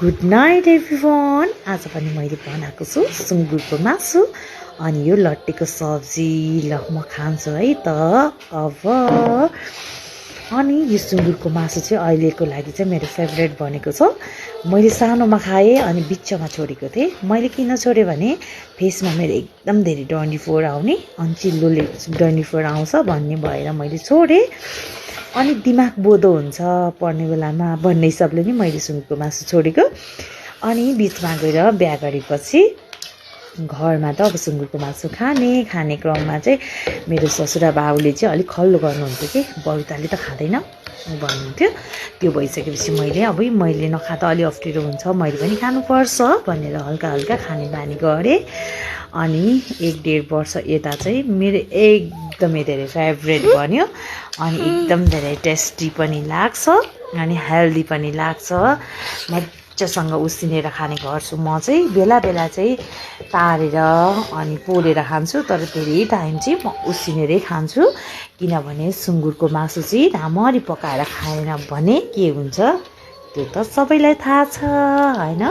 Good night everyone. आज पनि मैले बनाएको छु सुँगुरको मासु अनि यो लट्टेको सब्जी। ल म खान्छु है त अब। अनि यो सुँगुरको मासु चाहिँ अहिलेको लागि चाहिँ मेरो फेभरेट बनेको छ। मैले सानोमा खाएँ अनि बिचमा छोडेको थिएँ। मैले किन छोडेँ भने फेसमा मेरो एकदम धेरै डन्डिफोर आउने अनि चिल्लोले डन्डिफोर आउँछ भन्ने भएर मैले छोडेँ। अनि दिमाग बोधो हुन्छ पढ्ने बेलामा भन्ने हिसाबले नि मैले सुँगुरको मासु छोडेको। अनि बिचमा गएर बिहा गरेपछि घरमा त अब सुँगुरको मासु खाने क्रममा चाहिँ मेरो ससुरा बाबुले चाहिँ अलिक खल्लो गर्नुहुन्थ्यो कि बबिताले त खाँदैन भन्नुहुन्थ्यो। त्यो भइसकेपछि मैले नखाँदा अलि अप्ठ्यारो हुन्छ, मैले पनि खानुपर्छ भनेर हल्का हल्का खाने बानी गरेँ। अनि 1-1.5 वर्ष यता चाहिँ मेरो एकदमै धेरै फेभरेट बन्यो अनि एकदम धेरै टेस्टी पनि लाग्छ अनि हेल्दी पनि लाग्छ। मजासँग उसिनेर खाने गर्छु म चाहिँ। बेला बेला चाहिँ तारेर अनि पोलेर खान्छु, तर धेरै टाइम चाहिँ म उसिनेरै खान्छु। किनभने सुँगुरको मासु चाहिँ राम्ररी पकाएर खाएन भने के हुन्छ त्यो त सबैलाई थाहा छ हैन।